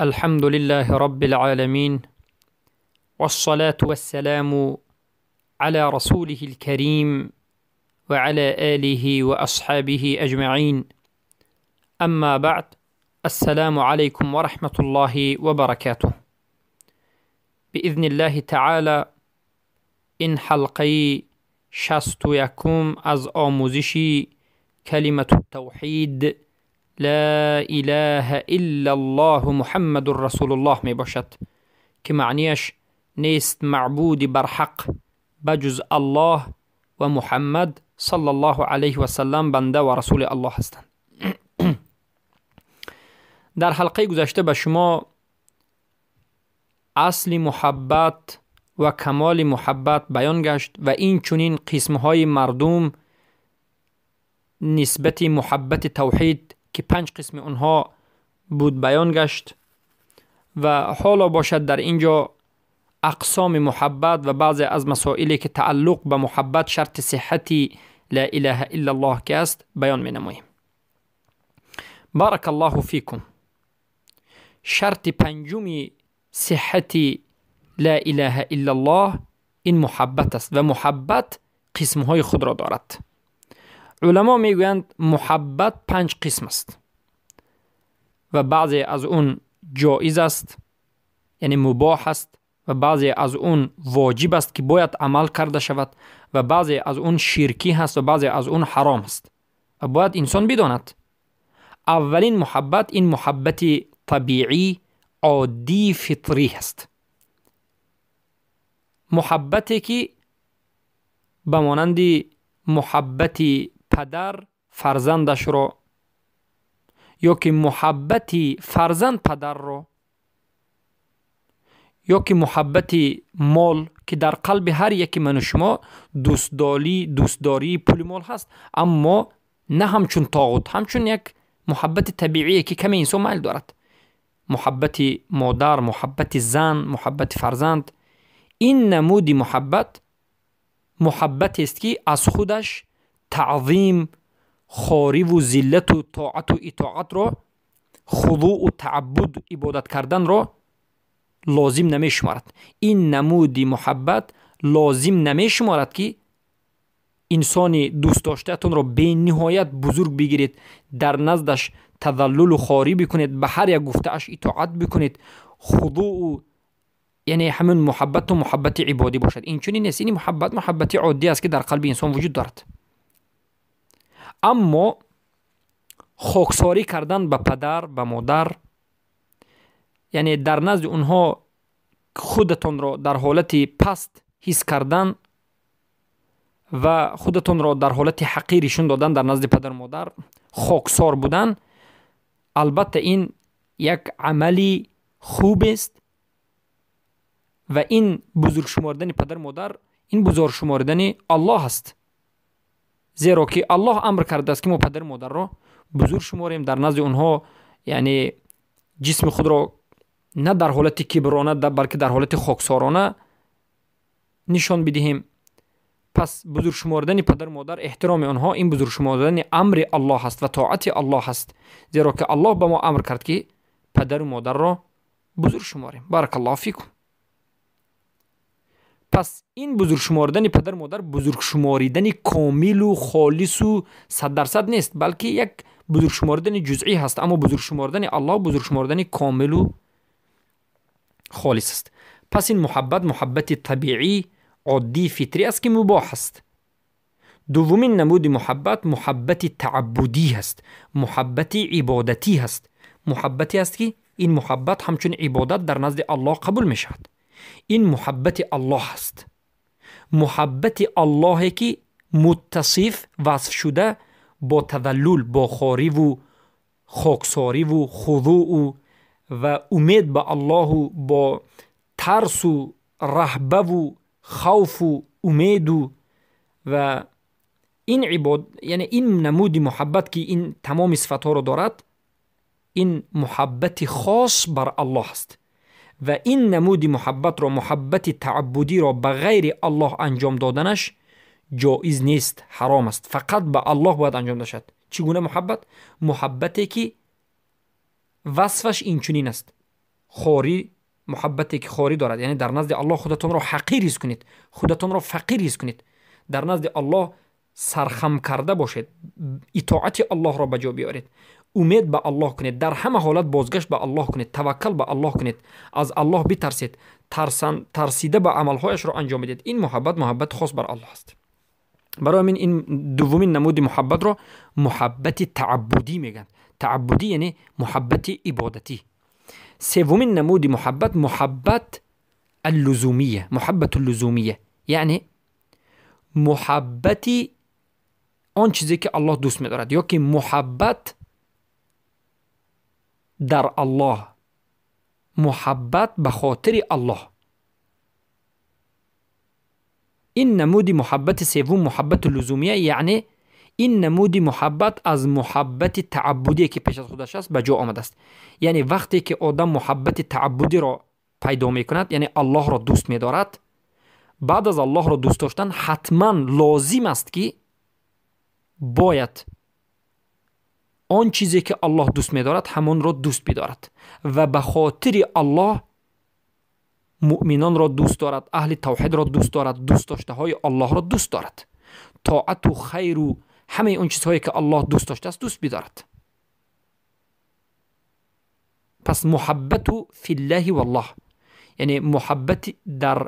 الحمد لله رب العالمين، والصلاة والسلام على رسوله الكريم وعلى آله وأصحابه أجمعين. أما بعد، السلام عليكم ورحمة الله وبركاته. بإذن الله تعالى این حلقه 61 از آموزش کلمة التوحید لا اله الا الله محمد رسول الله می باشد که معنیش نیست معبود برحق بجز الله و محمد صلی الله علیه و سلم بنده و رسول الله هستند. در حلقه گذشته به شما اصل محبت و کمال محبت بیان گشت و این چنین قسمهای مردم نسبت محبت توحید که 5 قسم آنها بود بیان گشت و حالا باشد در اینجا اقسام محبت و بعضی از مسائلی که تعلق به محبت شرط صحت لا اله الا الله که است بیان می نماییم. بارک الله فیکم. شرط پنجم صحت لا اله الا الله این محبت است و محبت قسمهای خود را دارد. علما میگویند محبت 5 قسم است و بعضی از اون جایز است، یعنی مباح است، و بعضی از اون واجب است که باید عمل کرده شود، و بعضی از اون شرکی هست و بعضی از اون حرام است و باید انسان بداند. اولین محبت این محبت طبیعی عادی فطری هست، محبتی که به مانند محبت پدر فرزندش را یا که محبت فرزند پدر را یا که محبت مال که در قلب هر یکی من و شما دوستداری پول مال هست، اما نه همچون طاغوت، همچون یک محبت طبیعیه که کمی انسان میل دارد. محبت مادر، محبت زن، محبت فرزند، این نمود محبت محبت است که از خودش تعظیم، خواری و ذلت و طاعت و اطاعت را، خضوع و تعبد عبادت کردن را لازم نمی شمارد. این نمود محبت لازم نمی شمارد که انسان دوست داشته‌تان را به نهایت بزرگ بگیرید، در نزدش تذلل و خواری بکنید، به هر یک گفته‌اش اطاعت بکنید، خضوع و یعنی همون محبت و محبت عبادی باشد. این چنین نیست. این محبت محبت عادی است که در قلب انسان وجود دارد. اما خاکساری کردن به پدر، به مادر، یعنی در نزد اونها خودتان را در حالت پست حس کردن و خودتان را در حالت حقیر نشون دادن در نزد پدر و مادر، خاکسار بودن، البته این یک عملی خوب است و این بزرگ شماردن پدر مادر این بزرگ شماردن الله است، زیرا که الله امر کرده است که ما پدر مادر را بزرگ شماریم، در نزد اونها یعنی جسم خود را نه در حالت کبرانه بلکه در حالت خاکسارانه نشان بدهیم. پس بزرگ شماردن پدر مادر، احترام آنها، این بزرگ شماردن امر الله است و طاعت الله است، زیرا که الله به ما امر کرد که پدر و مادر را بزرگ شماریم. بارک الله فیکم. پس این بزرگ شماردن پدر مادر بزرگ شماریدن کامل و خالص و 100% نیست، بلکه یک بزرگ شماردن جزئی هست، اما بزرگ شماردن الله بزرگ شماردن کامل و خالص است. پس این محبت محبت طبیعی عادی فطری است که مباح است. دومین نمود محبت محبت تعبدی هست، محبت عبادتی هست، محبتی است که این محبت همچون عبادت در نزد الله قبول می شود. این محبت الله است، محبت الله که متصف وصف شده با تذلل، با خواری و خاکساری و خضوع و امید به الله و با ترس و رهبه و خوف و امید و این عباد، یعنی این نمود محبت که این تمام صفات را دارد، این محبت خاص بر الله است و این نمود محبت را، محبت تعبدی را به غیر الله انجام دادنش جایز نیست، حرام است، فقط به الله باید انجام داشت. چگونه محبت؟ محبتی که وصفش این چنین است: хорӣ, муҳаббате ки хорӣ дорад, яъне дар назди Аллоҳ худатонро ҳақир ҳис кунед, худатонро фақир ҳис кунед, дар назди Аллоҳ сархам карда бошед, итоати Аллоҳро ба ҷо биёред, умед ба Аллоҳ кунед, дар ҳама ҳолат бозгашт ба Аллоҳ кунед, таваккал ба Аллоҳ кунед, аз Аллоҳ битарсед, тарсида ба амалҳояшро анҷом бидиҳед. Ин муҳаббат муҳаббати хос бар Аллоҳ аст. Барои ҳамин ин дуввумин намуди муҳаббатро муҳаббати тааббудӣ мегӯянд. Тааббудӣ яъне муҳаббати ибодатӣ. Севумин намуди муҳаббат муҳаббат аллузумия, муҳаббату лузумия, яъне муҳаббати он чизе ки Аллоҳ дӯст медорад, ё ки муҳаббат дар Аллоҳ, муҳаббат ба хотири Аллоҳ. Ин намуди муҳаббати севум муҳаббату лузумия, яъне ин намуди муҳаббат аз муҳаббати тааббудие ки пеш аз худаш аст ба ҷо омадааст. Яъне вақте ки одам муҳаббати тааббудиро пайдо мекунад, яъне Аллоҳро дӯст медорад, баъд аз Аллоҳро дӯст доштан ҳатман лозим аст ки бояд он чизе ки Аллоҳ дӯст медорад ҳамонро дӯст бидорад ва ба хотири Аллоҳ муъминонро дӯст дорад, аҳли тавҳидро дӯст дорад, дӯстдоштаҳои Аллоҳро дӯст дорад, тоату хайру ҳамаи он чизҳое ки Аллоҳ дӯст доштааст дӯст бидорад. Пас муҳаббату филлаҳи валлоҳ, яъне муҳаббати дар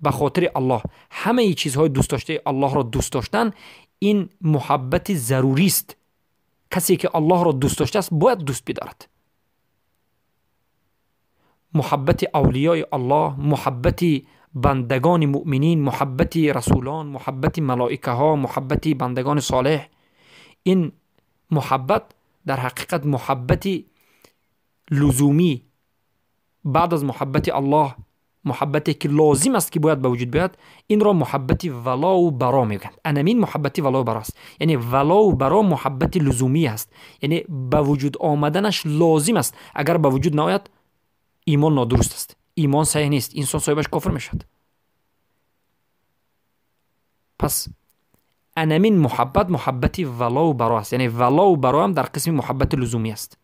ба хотири Аллоҳ, ҳамаи чизҳои дӯстдоштаи Аллоҳро дӯст доштан, ин муҳаббати зарурист. Касе ки Аллоҳро дӯст доштааст бояд дӯст бидорад. Муҳаббати авлиёи Аллоҳ, муҳаббати бандагони муъминин, муҳаббати расулон, муҳаббати малоикаҳо, муҳаббати бандагони солеҳ, ин муҳаббат дар ҳақиқат муҳаббати лузумӣ баъд аз муҳаббати Аллоҳ, муҳаббате ки лозим аст ки бояд ба вуҷуд биёяд, инро муҳаббати валову баро мегӯянд. Анамин муҳаббати валову баро аст. Яъне валову баро муҳаббати лузумӣ аст, яъне ба вуҷуд омаданаш лозим аст. Агар ба вуҷуд наояд, имон нодуруст аст, имон саҳеҳ нест, инсон соҳибаш кофир мешавад. Пас анамин муҳаббат муҳаббати валову баро аст, яъне валову баро ҳам дар қисми муҳаббати лузумӣ аст.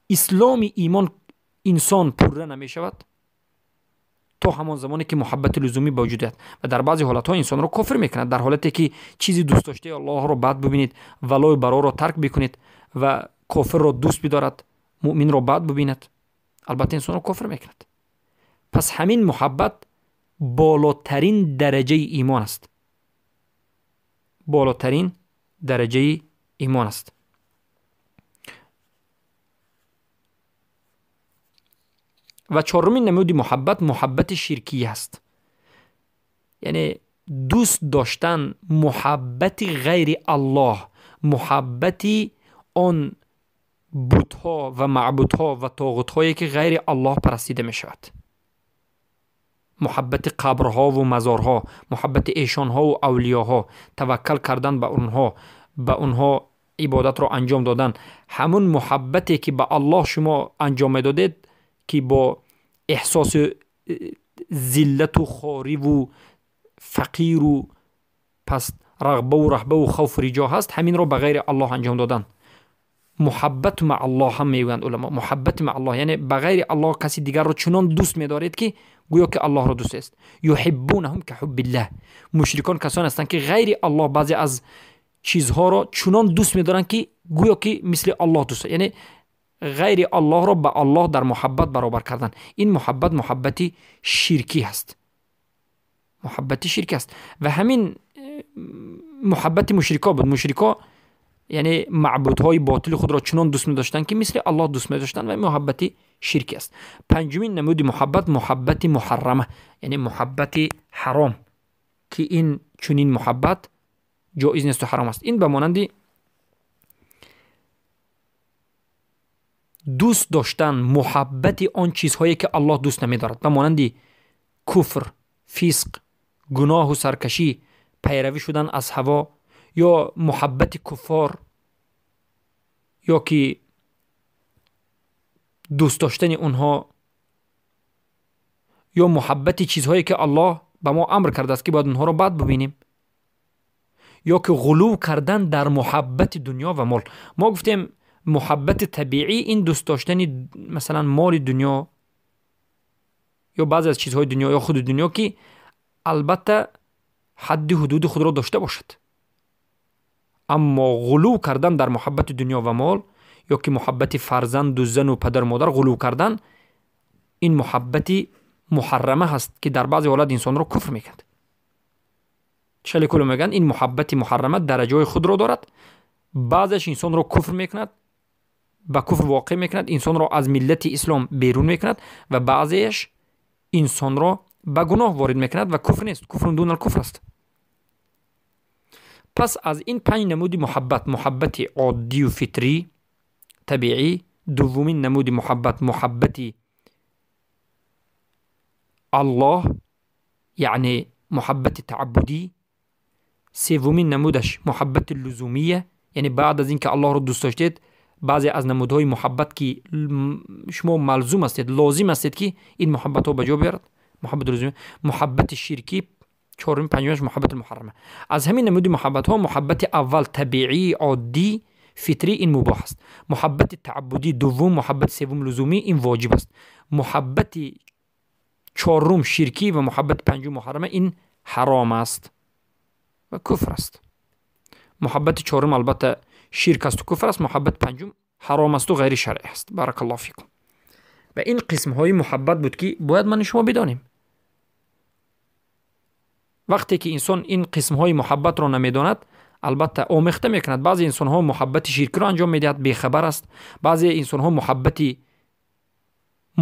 Исломи имон инсон пурра намешавад то ҳамон замоне ки муҳаббати лузумӣ ба вуҷуд ояд ва дар баъзе ҳолатҳо инсонро кофир мекунад. Дар ҳолате ки чизи дӯстдоштаи Аллоҳро бад бибинед, валою бароро тарк бикунед ва кофирро дӯст бидорад, муъминро бад бибинад, албатта инсонро кофир мекунад. Пас ҳамин муҳаббат болотарин дараҷаи имон аст, болотарин дараҷаи имон аст. Ва чорумин намуди муҳаббат муҳаббати ширкия аст, яъне дӯст доштан муҳаббати ғайри Аллоҳ, муҳаббати он бутҳо ва маъбудҳо ва тоғутҳое ки ғайри Аллоҳ парастида мешавад, муҳаббати қабрҳову мазорҳо, муҳаббати эшонҳову авлиёҳо, таваккал кардан ба онҳо, ба онҳо ибодатро анҷом додан. Ҳамун муҳаббате ки ба Аллоҳ шумо анҷом медодед, ки бо эҳсоси зиллату хориву фақиру пас рағбаву раҳбаву хавфу риҷо ҳаст, ҳаминро ба ғайри Аллоҳ анҷом додан. Муҳаббату ма Аллоҳ ҳам мегӯянд уламо. Муҳаббати ма Аллоҳ яъне ба ғайри Аллоҳ каси дигарро чунон дӯст медоред ки гӯё ки Аллоҳро дӯст аст. Юҳиббунаҳум каҳуббиллаҳ. Мушрикон касоне ҳастанд ки ғайри Аллоҳ баъзе аз чизҳоро чунон дӯст медоранд ки гӯё ки мисли Аллоҳ дӯст, яъне ғайри Аллоҳро ба Аллоҳ дар муҳаббат баробар кардан. Ин муҳаббат муҳаббати ширкӣ ҳаст, муҳаббати ширкӣ аст. Ва ҳамин муҳаббати мушрико буд. Мушрико яъне маъбудҳои ботили худро чунон дӯст медоштанд ки мисли Аллоҳ дӯст медоштанд ва муҳаббати ширкӣ аст. Панҷумин намуди муҳаббат муҳаббати муҳаррама, яъне муҳаббати ҳаром, ки ин чунин муҳаббат ҷоиз несту ҳаром аст. Ин ба монанди дӯст доштан муҳаббати он чизҳое ки Аллоҳ дӯст намедорад, ба монанди куфр, фисқ, гуноҳу саркашӣ, пайравӣ шудан аз ҳаво, ё муҳаббати куффор, ё ки дӯст доштани онҳо, ё муҳаббати чизҳое ки Аллоҳ ба мо амр кардааст ки бояд онҳоро бад бибинем, ё ки ғулув кардан дар муҳаббати дунё ва мол. Мо гуфтем Муҳаббати табиӣ ин дӯст доштани масалан моли дунё ё баъзе аз чизҳои дунё ё худи дунё, ки албатта ҳадди ҳудуди худро дошта бошад. Аммо ғулув кардан дар муҳаббати дунё ва мол ё ки муҳаббати фарзанду зану падару модар ғулув кардан, ин муҳаббати муҳаррама ҳаст, ки дар баъзе ҳолат инсонро куфр мекунад. Хеле куло мегӯянд, ин муҳаббати муҳаррама дараҷаҳои худро дорад. Баъзеаш инсонро куфр мекунад, ба куфр воқеъ мекунад, инсонро аз миллати ислом берун мекунад ва баъзеаш инсонро ба гуноҳ ворид мекунад ва куфр нест, куфрун дунал куфр аст. Пас аз ин панҷ намуди муҳаббат: муҳаббати оддию фитрӣ, табиӣ, дуввумин намуди муҳаббат муҳаббати Аллоҳ, яъне муҳаббати тааббудӣ, севумин намудаш муҳаббати лузумия, яъне баъд аз ин ки Аллоҳро дӯст доштед, баъзе аз намудҳои муҳаббат ки шумо малзум ҳастед, лозим ҳастед, ки ин муҳаббатҳо ба ҷо биёрад, муҳаббати лузумия, муҳаббати ширкӣ, чорум, панҷумаш муҳаббати муҳаррама. Аз ҳамин намуди муҳаббатҳо муҳаббати аввал табиӣ, оддӣ, фитрӣ, ин мубоҳ аст. Муҳаббати тааббудӣ дуввум, муҳаббати севум лузумӣ, ин воҷиб аст. Муҳаббати чорум ширкӣ ва муҳаббати панҷум муҳаррама, ин ҳаром аст ва куфр аст. Муҳаббати чорум албатта ширк асту куфр аст, муҳаббати панҷум ҳаром асту ғайри шаръӣ аст. Баракаллоҳу фикум. Ва ин қисмҳои муҳаббат буд, ки бояд ман шумо бидонем. Вақте ки инсон ин қисмҳои муҳаббатро намедонад, албатта омехта мекунад. Баъзе инсонҳо муҳаббати ширкиро анҷом медиҳад, бехабар аст. Баъзе инсонҳо муҳаббати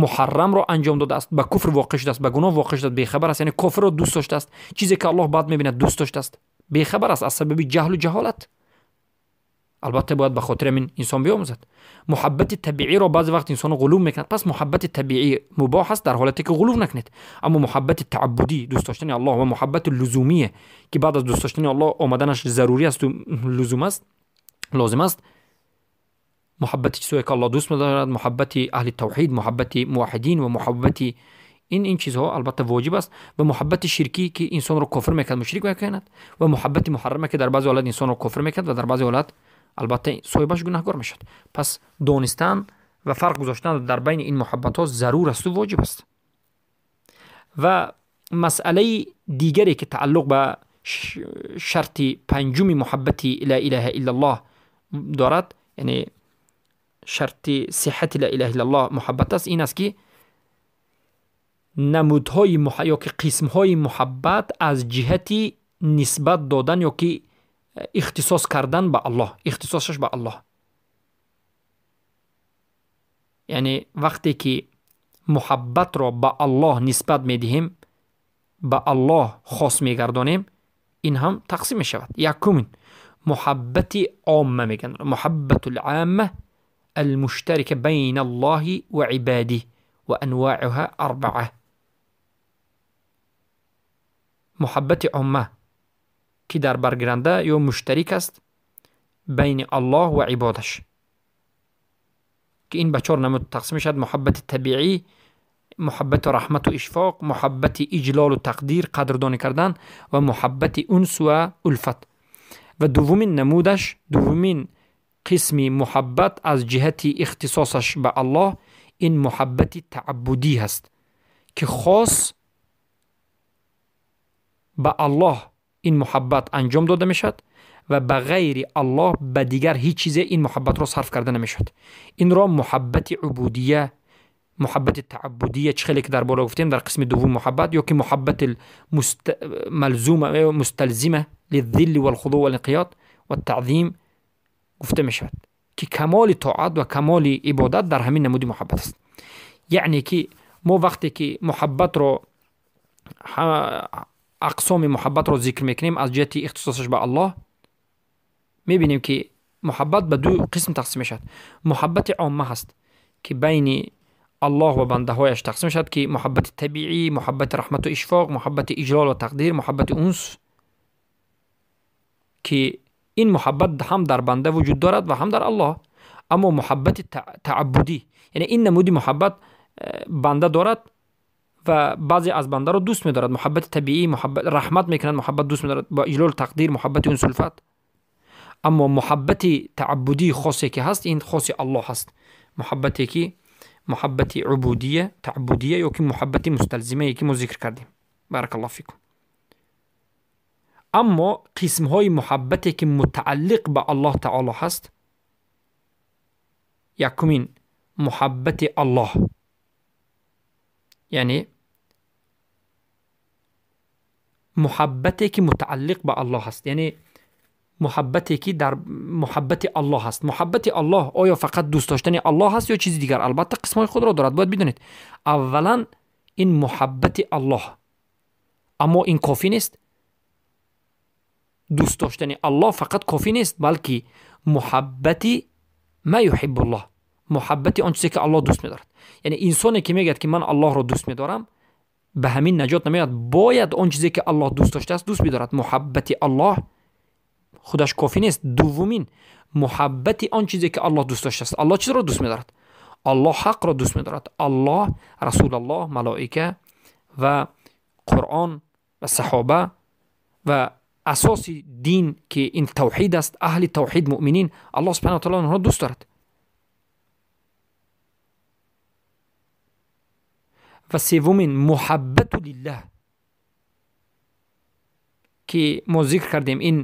муҳаррамро анҷом додааст, ба куфр воқеъ шудааст, ба гуноҳ воқеъ шудааст, бехабар аст, яъне кофирро дӯст доштааст, чизе ки Аллоҳ бад мебинад дӯст доштааст, бехабар аст аз сабаби ҷаҳлу ҷаҳолат. Албатта бояд ба хотири ҳамин инсон биомӯзад. Муҳаббати табииро баъзе вақт инсон ғулув мекунад. Пас муҳаббати табиӣ мубоҳ аст дар ҳолате ки ғулув накунед. Аммо муҳаббати тааббудӣ, дӯст доштани Аллоҳ, ва муҳаббати лузумие, ки баъд аз дӯст доштани Аллоҳ омаданаш зарурӣ асту лузум аст, лозим аст, муҳаббати чизҳое ки Аллоҳ дӯст медорад, муҳаббати аҳли тавҳид, муҳаббати муваҳҳидин ва муҳаббати ин чизҳо албатта воҷиб аст. Ва муҳаббати ширкӣ, ки инсонро кофир мекунад, мушрик мекунад, ва муҳаббати муҳаррама, ки дар баъзе ҳолат инсонро кофир мекунад ва дар баъзе ҳолат албатта соҳибаш гунаҳгор мешавад. Пас донистан ва фарқ гузоштан дар байни ин муҳаббатҳо зарур асту воҷиб аст. Ва масъалаи дигаре ки тааллуқ ба шарти панҷуми муҳаббати ла илаҳа иллаллоҳ дорад, яъне шарти сиҳати ла илаҳа иллаллоҳ муҳаббат аст, ин аст, ки намудҳои ё ки қисмҳои муҳаббат аз ҷиҳати нисбат додан ё ки ихтисос кардан ба Аллоҳ, ихтисосаш ба Аллоҳ. Яъне вақте ки муҳаббатро ба Аллоҳ нисбат медиҳем, ба Аллоҳ хос мегардонем, ин ҳам тақсим мешавад. Якумин муҳаббати омма мегӯянд, муҳаббатул амма المشتركة بين الله وعباده وأنواعها أربعة. محبت عامة که در برگرنده یا مشترک است بین الله و عبادش، که این به چهار نمود تقسیم شد: محبت طبیعی، محبت رحمت و اشفاق، محبت اجلال و تقدیر، قدردانی کردن، و محبت انس و الفت. و دومین نمودش، دومین قسم محبت از جهت اختصاصش به الله، این محبت تعبدی هست که خاص به الله این محبت انجام داده میشد و به غیر الله، به دیگر هیچ چیز این محبت را صرف کرده نمیشد. این را محبت عبودیه، محبت تعبدیه، چه خیلی که در بالا گفتیم در قسم دوم محبت، یا که محبت ملزومه مستلزمه للذل والخضوع والانقیاد والتعظیم گفته می شود، که کمال طاعت و کمال عبادت در همین نمود محبت است. یعنی که ما وقتی که محبت را، اقسام محبت را ذکر میکنیم از جهت اختصاصش به الله، میبینیم که محبت به دو قسم تقسیم میشد. محبت عامه هست که بین الله و بنده هایش تقسیم شد، که محبت طبیعی، محبت رحمت و اشفاق، محبت اجلال و تقدیر، محبت انس، که این محبت هم در بنده وجود دارد و هم در الله. اما محبت تعبدی، یعنی این نمود محبت بنده دارد و بعضی از بنده رو دوست می‌دارد، محبت طبیعی، محبت رحمت میکند، محبت دوست می‌دارد با اجلال تقدیر، محبت انس الفت. Аммо муҳаббати тааббудии хосе ки ҳаст, ин хоси Аллоҳ ҳаст. Муҳаббате ки муҳаббати убудия, тааббудия ё ки муҳаббати мусталзимае ки мо зикр кардем. Баракаллоҳу фикум. Аммо қисмҳои муҳаббате ки мутааллиқ ба Аллоҳ таоло ҳаст, якумин муҳаббати Аллоҳ, яъне муҳаббате ки мутааллиқ ба Аллоҳ ҳаст, яъне муҳаббате ки дар муҳаббати Аллоҳ ҳаст. Муҳаббати Аллоҳ оё фақат дӯст доштани Аллоҳ ҳаст ё чизи дигар? Албатта қисмҳои худро дорад, бояд бидонед. Аввалан ин муҳаббати Аллоҳ, аммо ин кофӣ нест. Дӯст доштани Аллоҳ фақат кофӣ нест, балки муҳаббати ма юҳиббуллоҳ, муҳаббати он чизе ки Аллоҳ дӯст медорад. Яъне инсоне ки мегӯяд ки ман Аллоҳро дӯст медорам, ба ҳамин наҷот намеёбад. Бояд он чизе ки Аллоҳ дӯст доштааст дӯст бидорад. Муҳаббати Аллоҳ худаш кофӣ нест. Дуввумин муҳаббати он чизе ки Аллоҳ дӯст доштааст. Аллоҳ чизро дӯст медорад? Аллоҳ ҳақро дӯст медорад. Аллоҳ, Расулаллоҳ, малоика ва Қуръон ва саҳоба ва асоси дин ки ин тавҳид аст, аҳли тавҳид, муъминин, Аллоҳ субҳанаҳу ва таъоло онҳоро дӯст дорад. Ва севумин муҳаббату лиллаҳ ки мо зикр кардем, ин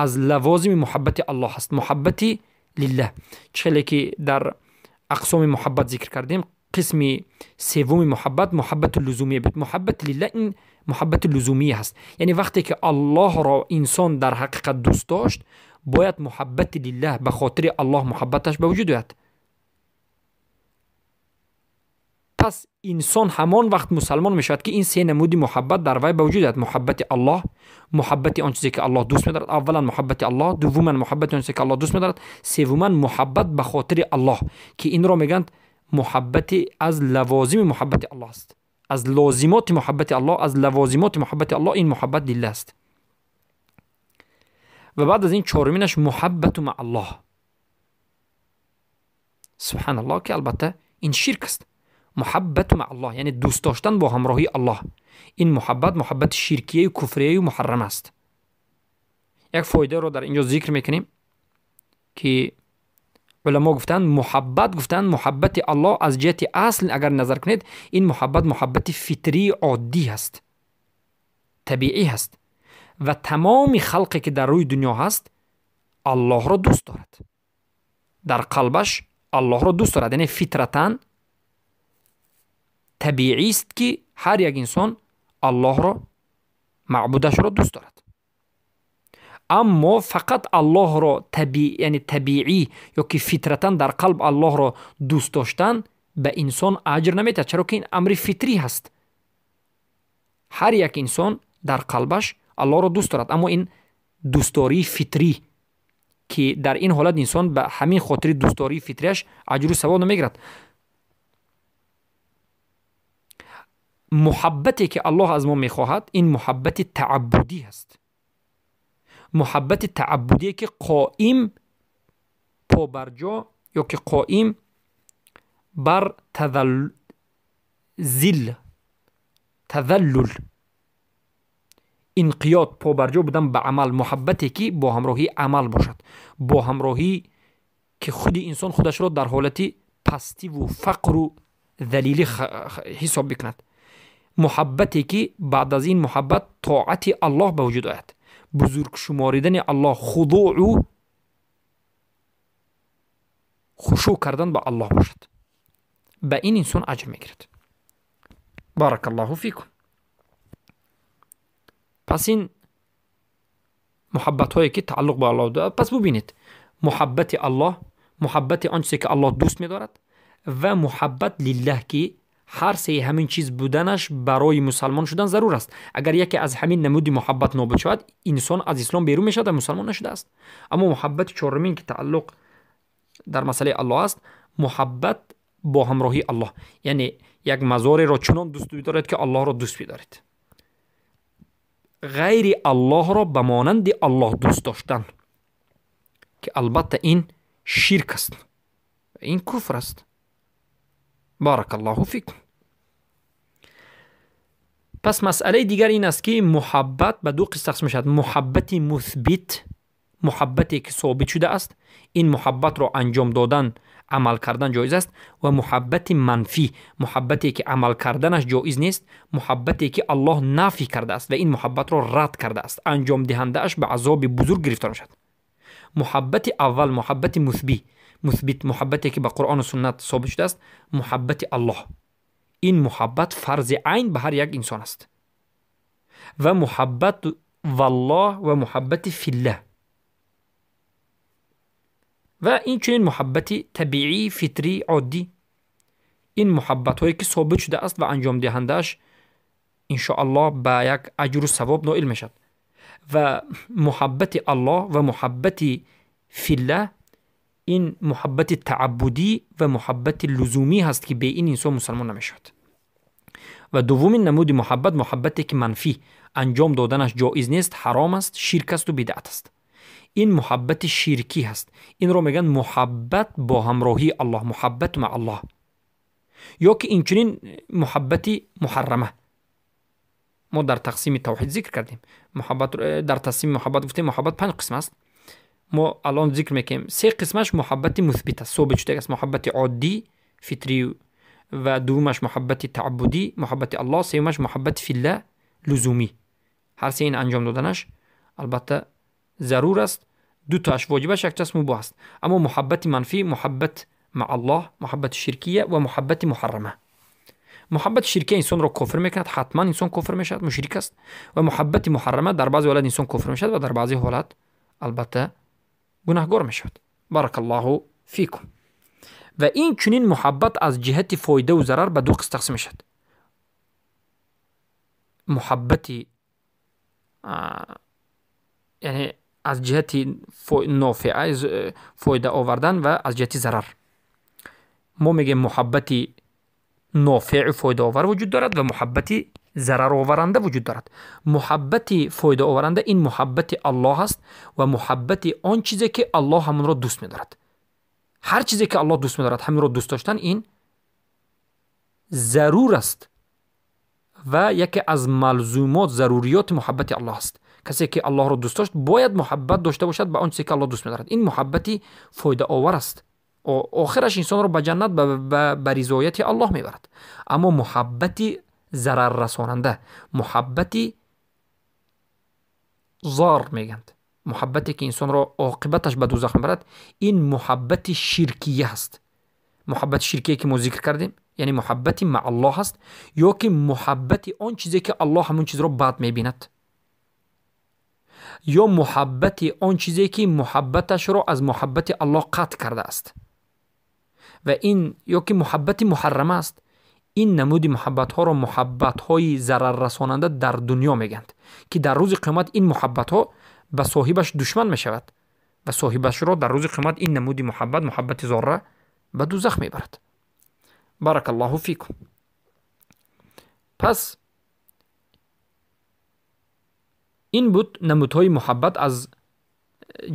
аз лавозими муҳаббати Аллоҳ аст. Муҳаббати лиллаҳ чӣ хеле ки дар ақсоми муҳаббат зикр кардем, қисми севуми муҳаббат муҳаббату лузумия буд. Муҳаббати лиллаҳ ин муҳаббати лузумия ҳаст, яъне вақте ки Аллоҳро инсон дар ҳақиқат дӯст дошт, бояд муҳаббати лиллаҳ ба хотири Аллоҳ муҳаббаташ ба вуҷуд ояд. Пас инсон ҳамон вақт мусалмон мешавад ки ин се намуди муҳаббат дар вай ба вуҷуд ояд. Муҳаббати Аллоҳ, муҳаббати он чизе ки Аллоҳ дӯст медорад, аввалан муҳаббати Аллоҳ, дуввуман муҳаббати он чизе ки Аллоҳ дӯст медорад, севуман муҳаббат ба хотири Аллоҳ, ки инро мегӯянд муҳаббати аз лавозими муҳаббати Аллоҳ аст. Аз лозимоти муҳаббати Аллоҳ, аз лавозимоти муҳаббати Аллоҳ ин муҳаббат лиллаҳ аст. Ва баъд аз ин чоруминаш муҳаббату ма Аллоҳ. Субҳаналлоҳ, ки албатта ин ширк аст. Муҳаббату ма Аллоҳ яъне дӯст доштан бо ҳамроҳии Аллоҳ. Ин муҳаббат муҳаббати ширкияю куфрияю муҳаррам аст. Як фоидаро дар инҷо зикр мекунем ки уламо гуфтанд, муҳаббат гуфтанд муҳаббати Аллоҳ аз ҷиҳати асл агар назар кунед, ин муҳаббат муҳаббати фитрии оддӣ ҳаст, табиӣ ҳаст ва тамоми халқе ки дар рӯи дунё ҳаст Аллоҳро дӯст дорад, дар қалбаш Аллоҳро дӯст дорад. Яъне фитратан табиист ки ҳар як инсон Аллоҳро, маъбудашро дӯст дорад. Аммо фақат Аллоҳро яъне табиӣ ё ки фитратан дар қалб Аллоҳро дӯст доштан ба инсон аҷр наметиҳад, чаро ки ин амри фитрӣ ҳаст. Ҳар як инсон дар қалбаш Аллоҳро дӯст дорад, аммо ин дӯстдории фитрӣ ки дар ин ҳолат инсон ба ҳамин хотири дӯстдории фитриаш аҷру савоб намегирад. Муҳаббате ки Аллоҳ аз мо мехоҳад ин муҳаббати тааббудӣ ҳаст. Муҳаббати тааббудие ки қоим побарҷо ё ки қоим бар тазаллул, инқиёд, побарҷо будан ба амал, муҳаббате ки бо ҳамроҳии амал бошад, бо ҳамроҳӣ ки худи инсон худашро дар ҳолати пастиву фақру залилӣ ҳисоб бикунад. Муҳаббате ки баъд аз ин муҳаббат тоати Аллоҳ ба вуҷуд ояд, бузург шуморидани Аллоҳ, худӯъу хушӯъ кардан ба Аллоҳ бошад. Ба ин инсон аҷр мегирад. Баракаллоҳу фикум. Пас ин муҳаббатҳое ки тааллуқ ба Аллоҳ дорад, пас бубинед муҳаббати Аллоҳ, муҳаббати он чизе ки Аллоҳ дӯст медорад ва муҳаббат лиллаҳ ки ҳар сеи ҳамин чиз буданаш барои мусалмон шудан зарур аст. Агар яке аз ҳамин намуди муҳаббат нобуд шавад, инсон аз ислом берун мешавад ва мусалмон нашудааст. Аммо муҳаббати чорумин ки тааллуқ дар масъалаи Аллоҳ аст, муҳаббат бо ҳамроҳии Аллоҳ, яъне як мазореро чунон дӯст бидоред ки Аллоҳро дӯст бидоред, ғайри Аллоҳро ба монанди Аллоҳ дӯст доштан, ки албатта ин ширк аст, ин куфр аст. Баракаллоҳу фикум. Пас масъалаи дигар ин аст ки муҳаббат ба ду қисм тақсим мешавад: муҳаббати мусбит, Муҳаббате ки собит шудааст, ин муҳаббатро анҷом додан, амал кардан ҷоиз аст, ва муҳаббати манфӣ, муҳаббате ки амал карданаш ҷоиз нест, муҳаббате ки Аллоҳ нафӣ кардааст ва ин муҳаббатро рад кардааст, анҷомдиҳандааш ба азоби бузург гирифтор мешавад. Муҳаббати аввал, муҳаббати мусбит, муҳаббате ки ба Қуръону суннат собит шудааст, муҳаббати Аллоҳ. Ин муҳаббат фарзи айн ба ҳар як инсон аст. Ва муҳаббат валлоҳ ва муҳаббати филлаҳ. Ва инчунин муҳаббати табиӣ, фитрӣ, оддӣ. Ин муҳаббатҳое ки собит шудааст ва анҷомдиҳандааш иншоаллоҳ ба як аҷру савоб ноил мешавад. Ва муҳаббати Аллоҳ ва муҳаббати филлаҳ ин муҳаббати тааббудӣ ва муҳаббати лузумӣ ҳаст, ки бе ин инсон мусалмон намешавад. Ва дуввумин намуди муҳаббат, муҳаббате ки манфӣ, анҷом доданаш ҷоиз нест, ҳаром аст, ширк асту бидъат аст. Ин муҳаббати ширкӣ ҳаст. Инро мегӯянд муҳаббат бо ҳамроҳии Аллоҳ, муҳаббат ма Аллоҳ, ё ки инчунин муҳаббати муҳаррама. Мо дар тақсими тавҳид зикр кардем. Муҳаббат, дар тақсими муҳаббат гуфтем, муҳаббат панҷ қисм аст. Мо алон зикр мекунем се қисмаш муҳаббати мусбит аст, собит шуда аст, муҳаббати оддӣ, фитрӣ, ва дуввумаш муҳаббати тааббудӣ, муҳаббати Аллоҳ, сеюмаш муҳаббати филла, лузумӣ. Ҳар се ин анҷом доданаш албатта зарур аст, ду тоаш воҷибаш, яктоаш мубоҳ аст. Аммо муҳаббати манфӣ, муҳаббат ма Аллоҳ, муҳаббати ширкия ва муҳаббати муҳаррама. Муҳаббати ширкия инсонро кофир мекунад, ҳатман инсон кофир мешавад, мушрик аст. Ва муҳаббати муҳаррама дар баъзе ҳолат инсон кофир мешавад ва дар баъзе ҳолат албатта гунаҳгор мешавад. Баракаллоҳу фикум. Ва ин чунин муҳаббат аз ҷиҳати фоидаву зарар ба ду қисм тақсим мешавад. Муҳаббати, яъне аз ҷиҳати нофеа, фоида овардан, ва аз ҷиҳати зарар. Мо мегӯем муҳаббати нофеъу фоидаовар вуҷуд дорад ва муҳаббати зарароваранда вуҷуд дорад. Муҳаббати фоидаоваранда ин муҳаббати Аллоҳ аст ва муҳаббати он чизе ки Аллоҳ ҳамонро дӯст медорад. Ҳар чизе ки Аллоҳ дӯст медорад, ҳаминро дӯст доштан ин зарур аст ва яке аз малзумот, заруриёти муҳаббати Аллоҳ аст. Касе ки Аллоҳро дӯст дошт, бояд муҳаббат дошта бошад ба он чизе ки Аллоҳ дӯст медорад. Ин муҳаббати фоидаовар аст. Охираш инсонро ба ҷаннат, ба ризояти Аллоҳ мебарад. Аммо муҳаббати зараррасонанда, муҳаббати зор мегӯянд, муҳаббате ки инсонро оқибаташ ба дӯзах мебарад, ин муҳаббати ширкия аст. Муҳаббати ширкие ки мо зикр кардем, яъне муҳаббати ма Аллоҳ аст, ё ки муҳаббати он чизе ки Аллоҳ ҳамон чизро бад мебинад, ё муҳаббати он чизе ки муҳаббаташро аз муҳаббати Аллоҳ қатъ кардааст, ва ин ё ки муҳаббати муҳаррама аст. Ин намуди муҳаббатҳоро муҳаббатҳои зараррасонанда дар дунё мегӯянд, ки дар рӯзи қиёмат ин муҳаббатҳо ба соҳибаш душман мешавад ва соҳибашро дар рӯзи қиёмат ин намуди муҳаббат, муҳаббати зорра, ба дӯзах мебарад. Баракаллоҳу фикум. Пас ин буд намудҳои муҳаббат аз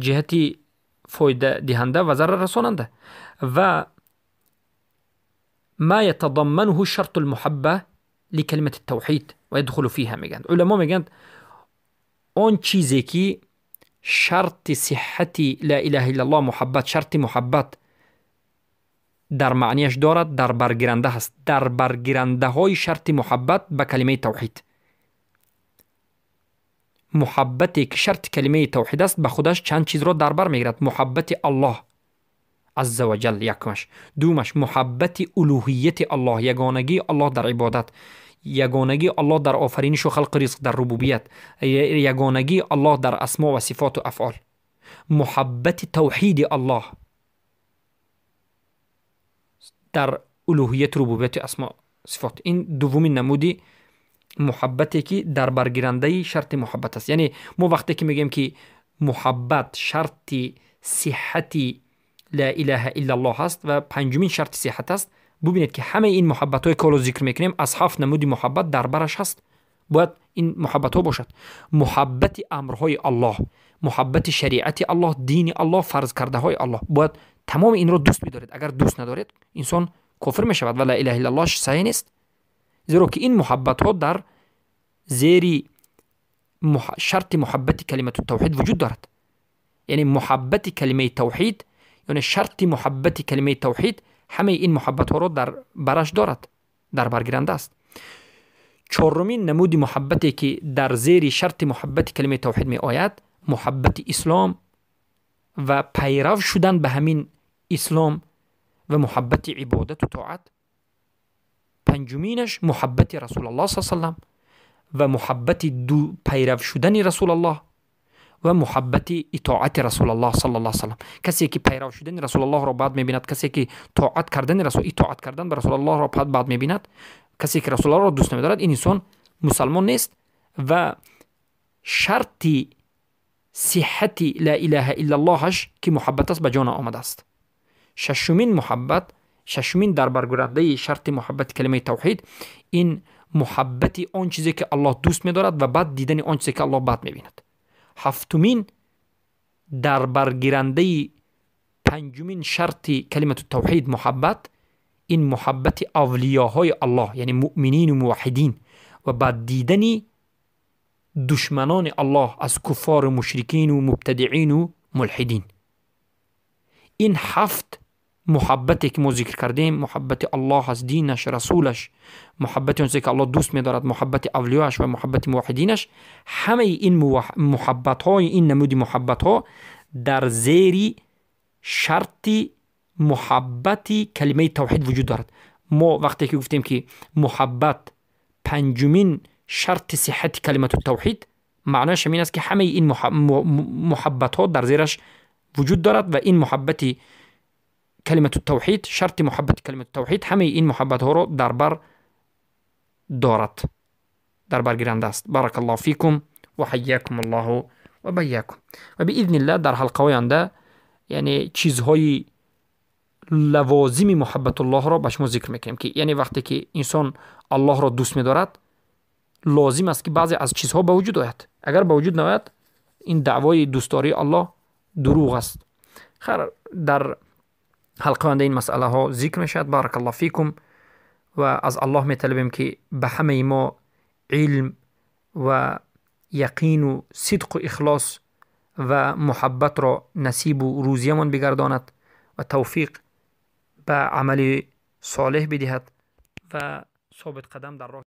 ҷиҳати фоидадиҳанда ва зараррасонанда. Ва ما يتضمنه شرط المحبة لكلمة التوحيد ويدخل فيها мегӯянд уламо. Мегӯянд, он чизе ки шарти сиҳҳати ла илаҳа иллаллоҳ, муҳаббат, шарти муҳаббат дар маънияш дорад, дар баргиранда ҳаст, дар баргирандаҳои шарти муҳаббат ба калимаи тавҳид. Муҳаббате ки шарти калимаи тавҳид аст, ба худаш чанд чизро дар бар мегирад. Муҳаббати Аллоҳ азза ва ҷал якумаш, дуввумаш муҳаббати улӯҳияти Аллоҳ, ягонагии Аллоҳ дар ибодат, ягонагии Аллоҳ дар офаринишу халқи ризқ, дар рубубият, ягонагии Аллоҳ дар асмо ва сифоту афъол, муҳаббати тавҳиди Аллоҳ дар улӯҳият, рубубияти, асмо, сифот. Ин дуввумин намуди муҳаббате ки дар баргирандаи шарти муҳаббат аст. Яъне мо вақте ки мегӯем ки муҳаббат шарти сиҳҳати ла илаҳа иллаллоҳ аст ва панҷумин шарти сиҳҳат аст, бубинед ки ҳамаи ин муҳаббатҳое ки ҳоло зикр мекунем, аз ҳафт намуди муҳаббат дар бараш ҳаст. Бояд ин муҳаббатҳо бошад: муҳаббати амрҳои Аллоҳ, муҳаббати шариати Аллоҳ, дини Аллоҳ, фарз кардаҳои Аллоҳ. Бояд тамоми инро дӯст бидоред. Агар дӯст надоред, инсон кофир мешавад ва ла илаҳа иллаллоҳ саҳеҳ нест, зеро ки ин муҳаббатҳо дар зери шарти муҳаббати калимату тавҳид вуҷуд дорад. Яъне муҳаббати калимаи тавҳид, яъне шарти муҳаббати калимаи тавҳид ҳамаи ин муҳаббатҳоро дар бараш дорад, дар баргиранда аст. Чорумин намуди муҳаббате ки дар зери шарти муҳаббати калимаи тавҳид меояд, муҳаббати ислом ва пайрав шудан ба ҳамин ислом ва муҳаббати ибодату тоат. Панҷуминаш муҳаббати Расулаллоҳ с салам ва муҳаббати пайрав шудани Расулаллоҳ ва муҳаббати итоати Расулаллоҳ саллаллоҳу салам. Касе ки пайрав шудани Расулаллоҳро бад мебинад, касе ки тоат кардани расул, итоат кардан ба Расулаллоҳро бад мебинад, касе ки Расулаллоҳро дӯст намедорад, ин инсон мусалмон нест ва шарти сиҳҳати ла илаҳа иллаллоҳаш, ки муҳаббат аст, ба ҷо наомадааст. Шашумин муҳаббат, шашумин дарбаргирандаи шарти муҳаббати калимаи тавҳид, ин муҳаббати он чизе ки Аллоҳ дӯст медорад ва бад дидани он чизе ки Аллоҳ бад мебинад. Ҳафтумин дарбаргирандаи панҷумин шарти калимату тавҳид муҳаббат, ин муҳаббати авлиёҳои Аллоҳ, яъне муъминину муваҳҳидин, ва бад дидани душманони Аллоҳ аз куффору мушрикину мубтадиину мулҳидин. Ин ҳафт муҳаббате ки мо зикр кардем, муҳаббати Аллоҳ аз динаш, расулаш, муҳаббати он чизе ки Аллоҳ дӯст медорад, муҳаббати авлиёаш ва муҳаббати муваҳҳидинаш, ҳамаи ин муҳаббатҳои, ин намуди муҳаббатҳо дар зери шарти муҳаббати калимаи тавҳид вуҷуд дорад. Мо вақте ки гуфтем, ки муҳаббат панҷумин шарти сиҳҳати калимату тавҳид, маънояш ҳамин аст, ки ҳамаи ин муҳаббатҳо дар зераш вуҷуд дорад ва ин муҳаббати калимату тавҳид, шарти муҳаббати калимату тавҳид ҳамаи ин муҳаббатҳоро дар бар дорад, дар баргиранда аст. Баракаллоҳу фикум ва ҳайякум Аллоҳу ва байякум. Ва биизниллаҳ дар ҳалқаҳои оянда, яъне чизҳои лавозими муҳаббатуллоҳро ба шумо зикр мекунем, ки яъне вақте ки инсон Аллоҳро дӯст медорад, лозим аст, ки баъзе аз чизҳо ба вуҷуд ояд. Агар ба вуҷуд наояд, ин даъвои дӯстдории Аллоҳ дурӯғ аст. Хайр, дар ҳалқаи оянда ин масъалаҳо зикр мешавад. Баракаллоҳу фикум. Ва аз Аллоҳ металабем, ки ба ҳамаи мо илм ва яқину сидқу ихлос ва муҳаббатро насибу рӯзиямон бигардонад ва тавфиқ ба амали солеҳ бидиҳад ва собитқадам дар роҳ.